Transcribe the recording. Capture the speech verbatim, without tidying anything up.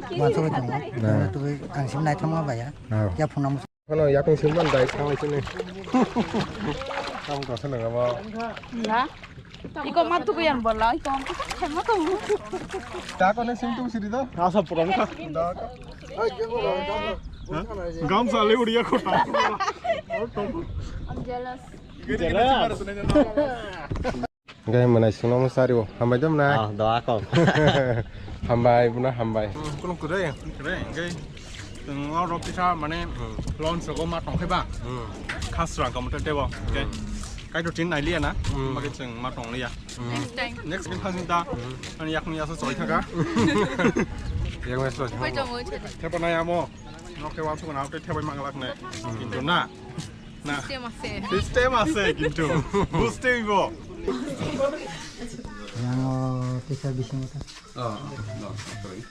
Wansugwi tongo. Na. Tubui ang simi naithokma baiya. Oh. Ya phone number. Ano yakung simi man dai sang sini. Kamu kau seneng apa? Enggak. Iko matu ko yang bola, iko matu ko yang bola. Tako ne sing tu siri da? Asa puran ka. Gamsa le uria kota. I'm jealous. Jealous. Gai manai singno mo sari o. Hambai dom na. Ah, doa ko. Hambai buna hambai. Kulung kure, kure, gai. Tenglo rok kisa mane launch rogo ma tongkheba. Khasra kamu tebo. Okay. Kai to tin nai liya na. Magi cheng ma tong liya. Next time. Next time khasing ta. Ani yakni yasa choi thaka. Yakni yasa choi. Pai tong oi chede. Thepa nai amo. Nok te wansuk na te thepai manglak ne. Kintu na. Na. System ase. System ase kintu. Buste ibo. Yang o tisa bising ta. Oh, no, sorry.